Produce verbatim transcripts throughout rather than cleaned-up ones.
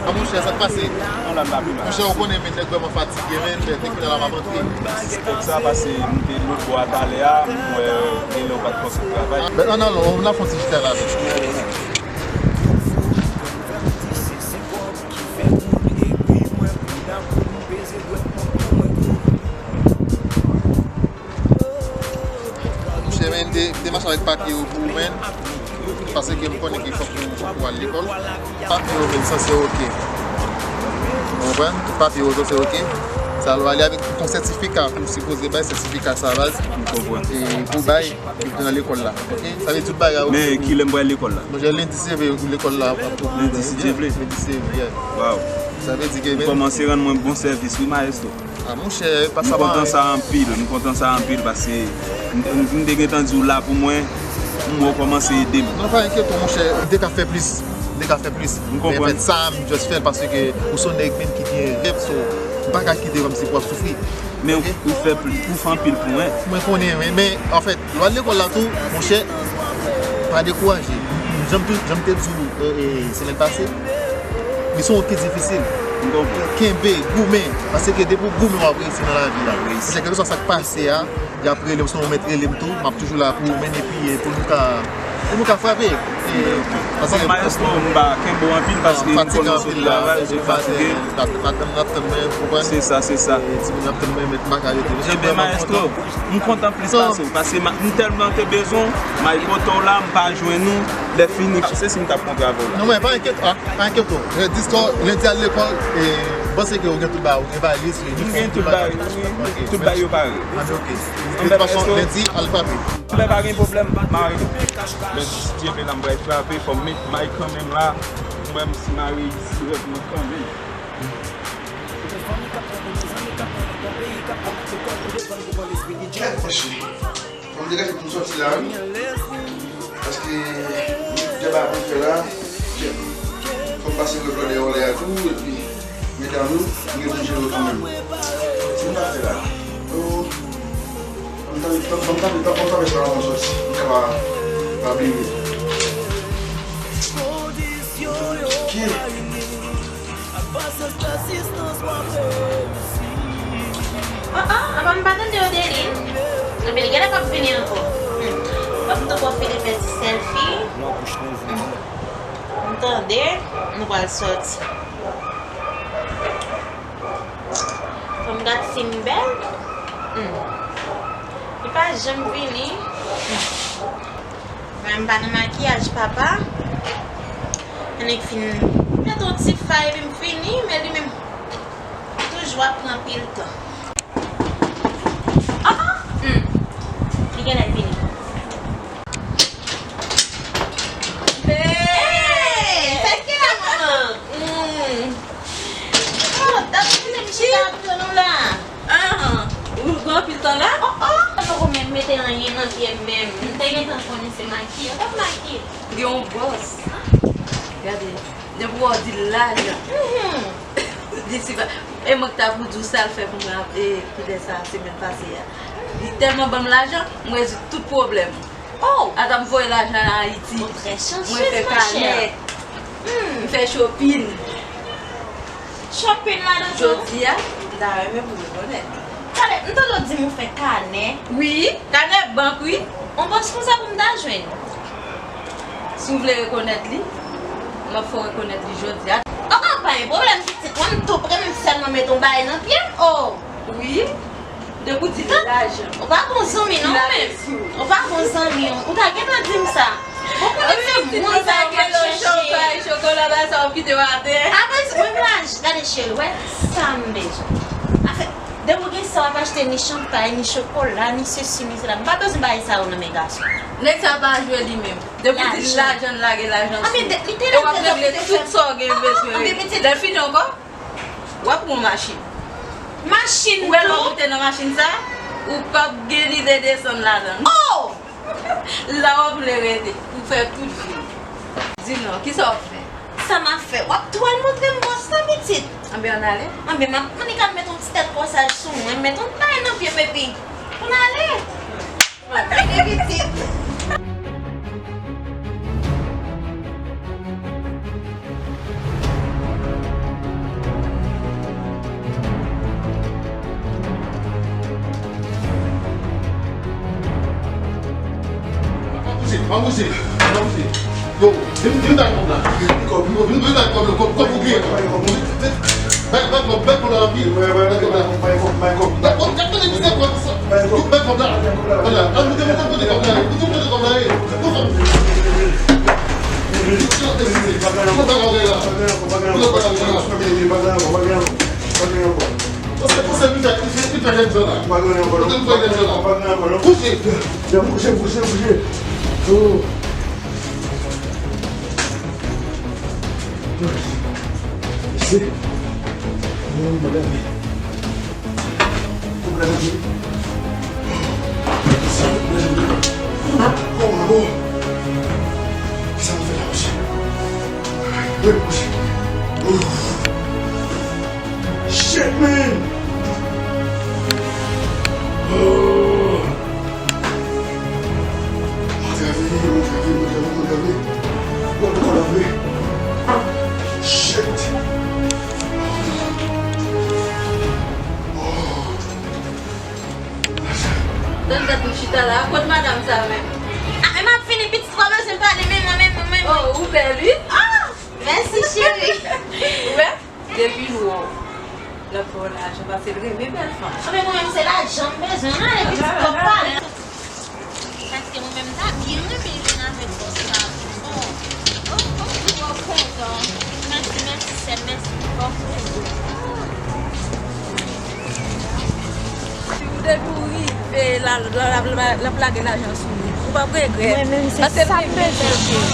A monchè, sa k pase? Monchè, ou konnen men nèg vrèman fatige, men lè te kounya la m ap antre. Kòb sa pase, m te lòt bò a talè a, m wè gen lè ou pa t kòmanse travay. Ben, ann al, ann al fè yon ti chita la, men. Monchè, men, de-, demach avèk papye yo pou ou, men. Paske m konnen ke fòk ou, fòk ou al lekòl. Papye yo, men, sanse oke. Ou konprann? Tout papye yo sanse oke. Sa lè w ale avèk yon sètifika pou w sipoze bay sètifika sa baz. M konprann. E pou bay, epi nan lekòl la. Oke? Sa vle di tout bagay oke. Men kilè m pral lekòl la? Monchè, lendi si Dye vle, lekòl la ap ouvri. Lendi si Dye vle? Lendi si Dye vle, yeah. Waw. Sa vle di ke, men, ou kòmanse rann mwen bon sèvis, wi, maestro. A, monchè, pa sa. M kontan sa anpil, m kontan sa anpil, paske m, m, m te gentan di w la pou mwen, m wè w kòmanse ede m. Non, pa enkyete w, monchè, m te ka fè plis, m te ka fè plis. M konprann. Men anfèt, sa a, m just fè l paske ou se yon nèg menm ki gen rèv, so, m pa ka kite w kòmsi pou w ap soufri. Men ou, ou fè pli, ou fè anpil pou mwen. Mwen konnen, men, men, anfèt, lè w al lekòl la tou, monchè, pa dekouraje. Jan m tou, jan m te di w, e, e, semèn pase, misyon an ki difisil. M konprann. Kenbe, goumen, paske depi w goumen, w ap reyisi nan lavi a. W ap reyisi. Paske kèlkeswa sa k pase a, y ap rele m, si w mèt rele m tou, m ap toujou la pou ou, men epi, e, pou nou ka, pou nou ka frape. E, paske maestro, m ba kenbe w anpil paske m konnen w sot travay, ou fatige. N ap tann, n ap tann mwen, ou konprann? Se sa, se sa. E, timoun yo ap tann mwen, men m pa ka rete. Ebyen, maestro, m kontan plis pase w, paske m tèlman te bezwen w, m al kote w la, m pa jwenn ou, lè fini, se si m t ap kontre avè w la. Non, men pa enkyete, a, pa enkyete w. Rèd istwa, lendi al lekòl, e, m panse ke ou gen tout bagay, ou gen valiz, m gen tout bagay, wi, tout bagay yo pare. A, men oke. De tout fason, lendi, al frape. Men pa gen pwoblèm, mari. Men si Dye vle la, m pral frape, fò m met may kanmenm la. Mwen, m si mari, si rèv mwen kanmenm. Kèt, monchè. Fò m degaje pou m sòti la, wi. Paske, gen bagay pou m fè la. Kèt. Fò m pase rèv la dèyè w la tou, epi, medam yo, m gen pou m jere yo kanmenm. Sa m ta fè la? Oh. Ban m tann, ban m tann, ban m tann sa avan m sòti. M ka pa, pa bliye. Ki? Oh, oh, apa m pa tande yo, Delin? Epi li genlè p ap vini ankò. Hmm. Fòk m tou pwofite fè ti sèlfi. Hmm. M tande, nou pral sòti. Fò m gad si m bèl. Hmm. Li pa janm vini. Hmm. Mwen m pa nan makiyaj, papa. Annik fin met yon ti fay epi m fini, men li menm toujou ap pran pil tan. Ah, ah! Hmm. Li genlè vini. Hey! Sa k gen la, manman? Hmm. Oh, dat mwen te chita ap tann ou la. Ahan. Ou gen anpil tan la? Oh, oh. Mwen poko menm mete anyen nan pye m menm. M te gentan konnen se makiye. Kot makiye? Gen yon bòs. Gade, depi w di l lajan. Mhm. Li si pa. E mwen k ta pou di w sa l fè pou mwen, e, kilè sa, semèn pase a. Li tèlman ban m lajan, m rezoud tout pwoblèm. Oh! Ata m voye lajan Ayiti. Ou trè chansyèz, mwen fè kanè. Hmm. M fè shopping. Shopping ladan tou? Jodi a, m ta renmen pou rekonèt. Tande, m tande w di m ou fè kanè. Wi, kanè bank, wi. On bòs konsa pou m ta jwenn? Si w vle rekonèt li, m ap fè w rekonèt li jodi a. Oh, oh, pa gen pwoblèm, pitit. Mwen, m tou prè, m sèlman mete yon bagay nan pye m. Oh! Wi. Depi w di l lajan. Ou pa bon zanmi non, men. Ou pa bon zanmi. Ou ta gentan di m sa. Ou konnen se moun sa yo m ap chèche. Chokola la sa w kite w atè. Apre, mwen m laj, gade cheri, wè sa m bezwen. Afè, depi w gen sa w ap achte ni chanpay, ni chokola, ni sesi, ni sela. M pa bezwen bagay sa yo nan men gason. Nèg sa pa jwe li menm. Depi w di l lajan, l lage lajan sou ou. E w ap regle tout sa w gen bezwen. Lè l fini ankò, w ap pran yon machin. Machin tou? Ou wè lè w moute nan machin sa, ou p ap gen lide desann ladan l. Oh! La w ap vle rete pou fè tout vi w. Di non, kisa w ap fè? Sa m ap fè? W ap tou al montre m bòs la, pitit. Anben, ann ale. Anben, m ap annik al met yon ti tèt kòsaj sou mwen, m met yon ti bagay nan pye m epi pou n ale. Vini, pitit. An bouje, an bouje. Yo, vin, vin bay kòb la. Vin, vin bay kòb la, kòb, kòb ou gen. Bay, bay kòb, bay kòb la, anpil. Bay kòb la. Bay kòb, gad tande mizè kòb sa. Bay kòb la. Vwala, an nou te mete kote kòb la. Nou te mete kòb la, e. Nou fè. Nou te mete kòb la, e. Pase, pase, mizè, ki fè, ki fè jèn jan la. Ou te fè jèn jan la. Bouje. Bouje, bouje, bouje. Oh. Mesye. Oh, madanm. Koup la, mesye. Oh, madanm. Kisa m fè la, mesye? Wi, mesye. Oh. Shit, man! Oh. Mwen trave, mwen trave, mwen trave, mwen trave. Mwen poko lave. Shit. Oh. Tann dat m chita la, kot madanm sa menm? Ah, men m ap fini, pitit, pa bezwen pale, men mwen, men mwen, men mwen. Oh, ou bèl, wi. Ah! Mèsi, cheri. Ou wè? Depi l wè w, l ap ba w lajan, paske l renmen bèl fanm. Anben, mwen menm, se lajan m bezwen, non, epi ti kòb pale. Paske mwen menm, m ta byen renmen jwenn avèk bòs la. Oh, oh, oh, m twò kontan. Mèsi, mèsi, sè m, mèsi pou kòb ou. Sitou depi w rive la, l ap lage lajan sou ou. Ou p ap regrèt. Mwen menm, se sa m bezwen.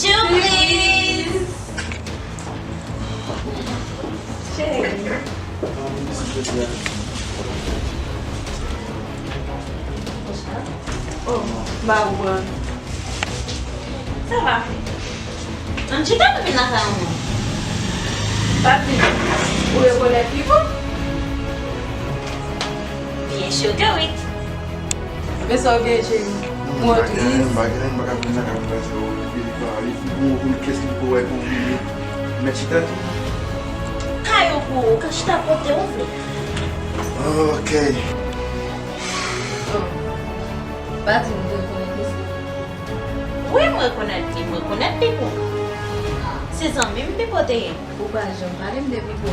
Surprise! Cheri. Oh, m pa konprann. Sa va? Ann chita nou vin lakay mwen. Papi, ou rekonèt Pipo? Byen si ke wi. Men sa w gen, cheri? Mwen tris. M pa gen, m pa ka vin lakay mwen, paske ou vin pa, li pou ou konn kiyès ki pou wè pou ou vini. Mèt chita tou. Kay ou pou ou, ka chita kote ou vle. Ok. Oh. Pa di m ou te rekonèt mesye. Wi, m rekonèt li, m rekonèt Pipo. Se zanmi m Pipo te ye. Ou pa janm pale m de Pipo.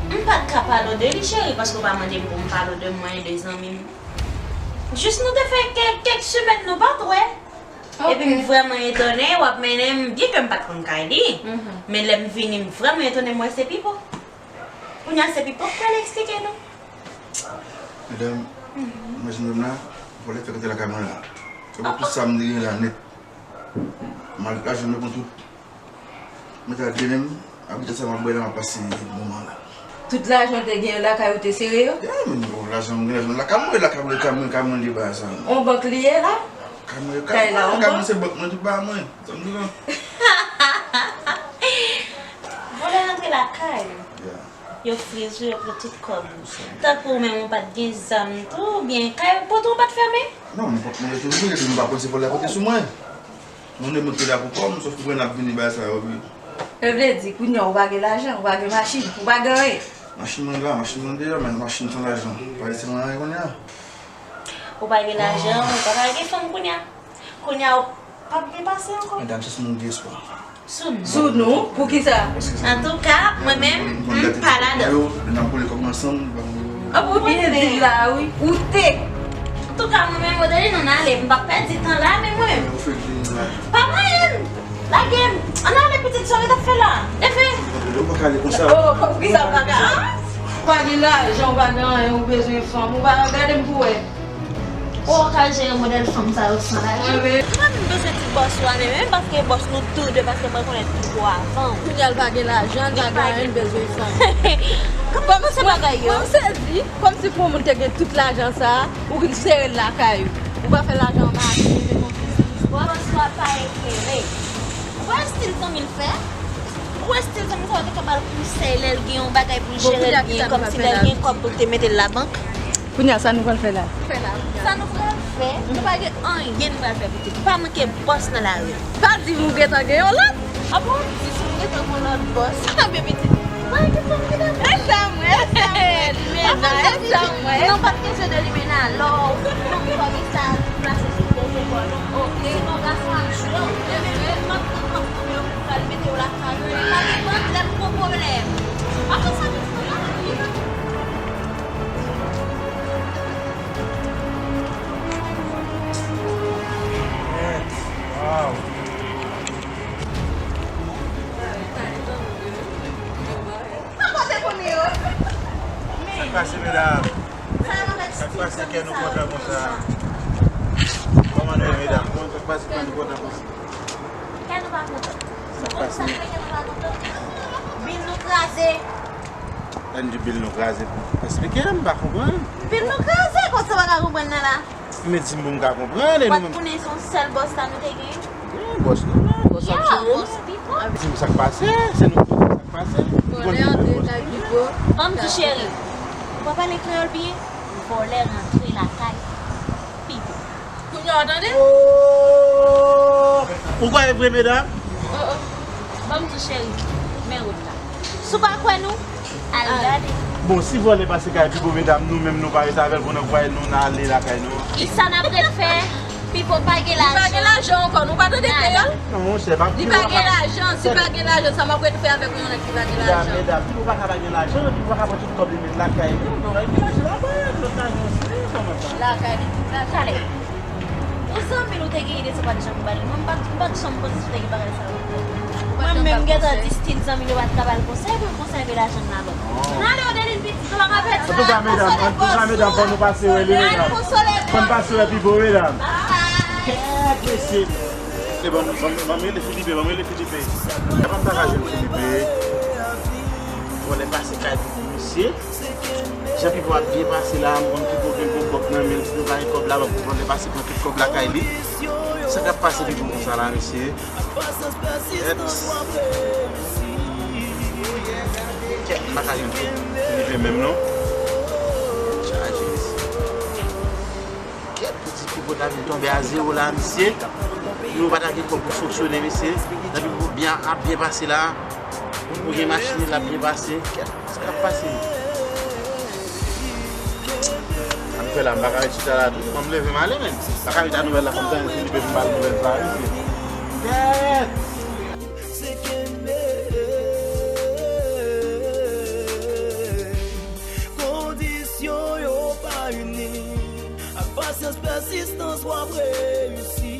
M pa t ka pale w de li, cheri, paske w pa mande m pou m pale w de mwen e de zanmi m. Jis nou te fè kèk, kèk semèn nou pa t wè. Epi m vrèman etone, w ap mennen m, byenke m pa t konn kay li, men lè m vini, m vrèman etone, m wè se Pipo. Kounye a, se Pipo k pral eksplike nou. Medam, imajine m la, vòlè fè kote lakay mwen la. Se pou tout sa m te gen la nèt. Mal lajan m pran tout. Mwen ta di menm, abitan sa m ap bwè la, m ap pase moman la. Tout lajan w te gen lakay ou te sere yo? Yeah, men bon, lajan m gen, lajan m lakay mwen, lakay mwen, lakay mwen, lakay mwen, de bagay sa. On bank li ye la? Kay mwen, kay la, on bank? Kay mwen se bank mwen, tout bagay mwen. Sa m di la. Vòlè rantre lakay ou. Yeah. Yo friz ou, yo pran tout kòb ou. Tankou ou menm ou pa t gen zam tou, oubyen kay pòt ou pa t fèmen? Non, men pòt mwen rete ouvri, epi m pa konn se vòlè pote sou mwen. Mwen menm mwen te la pou kò m, sòf pou mwen ap vini bay sa yo, wi. Sa vle di, kounye a ou pa gen lajan, ou pa gen machin, ou pa gen anyen. Machin mwen la, machin mwen deyò, men machin san lajan. Pa rete mwen anyen kounye a. Ou pa gen lajan, ou pa ka gen fanm kounye a. Kounye a ou p ap byen pase ankò. Medam, se sou nou gen espwa. Sou nou. Sou nou? Poukisa? Antouka, mwen menm, m pa ladan. Lè n ap boule kòb ansanm, n pa konn. Ap ou byen di la, wi. Ou te. Antouka, mwen menm, Odeline, ann ale. M p ap pèdi tan la, men mwen menm. Ou fè vin la. Pa mwayen. Lage m. Ann ale, pitit, sa w ret ap fè la? Leve. Ou pa ka ale konsa. Oh, poukisa w pa ka? Pa gen lajan, ou pa gen anyen, ou bezwen fanm, ou pa gade m pou wè. Ou ka jere modèl fanm sa yo san lajan. Mwen menm bezwen ti bòs ou a, men menm paske bòs nou tou de, paske mwen konnen Pipo avan w. Kounye a l pa gen lajan, l pa gen anyen, l bezwen fanm. Kòman se bagay yo? Mwen sezi, kòmsi pou yon moun te gen tout lajan sa a, ou vin sere l lakay ou. Ou pa fè lajan an mache, ou te fè yon biznis. Bòs ou a pa eklere. Ou pa estil zanmi l fè? Ou wè stil zanmi sa yo te ka ba l konsèy lè l gen yon bagay pou l jere l byen, kòmsi lè l gen kòb pou l te mete l labank. Kounye a, sa nou pral fè la? Sa nou pral fè, nou pa gen anyen nou pral fè pitit. Pa manke bòs nan lari. Pa di m ou gentan gen yon lòt. Apa w di si m gentan gen yon lòt bòs? Sa byen pitit. Pa gen fòm ki dèyè. E sa m wè. E sa m wè. Mennaj, e sa m wè. Non, pa t kesyon de limena. Lè w fòme sa, plase sou de zepòl ou. Oke. Sinon, gason ap jwe w. Lè men, men, men, men, men, men, pral mete w lakay ou. Pa gen pwoblèm, gwo pwoblèm. Apa sa gen pwoblèm? Sa k pase, medam? Sa k pase kè nou kontan konsa? Kòman nou ye, medam? Kòman sa k pase kè nou kontan konsa? Kè nou pa kontan. Sa k pase? Sa k fè kè nou pa kontan? Bil nou kraze. Ann di bil nou kraze pou eksplike, m pa konprann. Bil nou kraze, konsa w pa ka konprann nan la. Men di m pou m ka konprann, e nou menm. Ou pa t konnen se yon sèl bòs la nou te gen? Gen bòs nou la, bòs ap jere nou. Bòs Pipo. Di m sa k pase, se nou ki di m sa k pase. Vòlè antre kay Pipo. Ban m di cheri, ou pa pale kreyòl byen, vòlè rantre lakay Pipo. Kounye a w tande? Oh! Ou kwè e vre, medam? Oh, oh. Ban m di cheri, men wout la. Si w pa kwè nou, al gade. Bon, si vòlè pase kay Pipo, medam, nou menm nou pa rete avè l, pou nou kwè nou, n ale lakay nou. Kisa n ap ret fè? Pipo pa gen lajan. Li pa gen lajan ankò, nou pa tande kreyòl? Non, monchè, pa. Li pa gen lajan, si pa gen lajan, sa m ap ret fè avèk yon nèg ki pa gen lajan? Medam, Pipo pa ka pa gen lajan, Pipo pa ka pran tout kòb li met lakay li, non, li gen lajan laba, lòt lajan osi, kòman sa? Lakay li, lakay li. Yon zanmi nou te gen ide sa w pa t janm ba l. Mwen, m pa t, m pa t janm panse si w te gen bagay sa yo. Mwen menm, m gentan di stil zanmi nou pa t ka ba l konsèy pou l konsève lajan nan bank. N ale w de lin pitit, nou pa ka pèdi. Antouka, medam, antouka, medam, fò nou pase wè li, medam. Fò n pase wè Pipo, medam. Kèt, mesye. E ban m, ban m, ban m rele Filipe, ban m rele Filipe. Ban m ta ka jwenn Filipe. Bon, lè pase kay misye. Jan Pipo ap byen pase la, m konn Pipo gen gwo kòb nan men l, si nou pa gen kòb la, Pipo konn pase pran tout kòb lakay li. Sa k ap pase Pipo konsa la, mesye? Kèt. Kèt, m pa ka jwenn Filipe menm non. Chaje, mesye. Kèt, pitit Pipo ta vin tonbe a zewo la, mesye. Pipo pa ta gen kòb pou fonksyone, mesye. Jan Pipo byen, ap byen pase la. Pipo gen machin li, l ap byen pase. Kèt, sa k ap pase? Sa m fè la, m pa ka ret chita la tou. Fò m leve m ale, menm. M pa ka ret a nouvèl la, fò m tann Filipe pou m ba l nouvèl sa, mesye. Kèt! Kondisyon yo pa ini. Ak pasyans, pèsistans, w ap reyisi.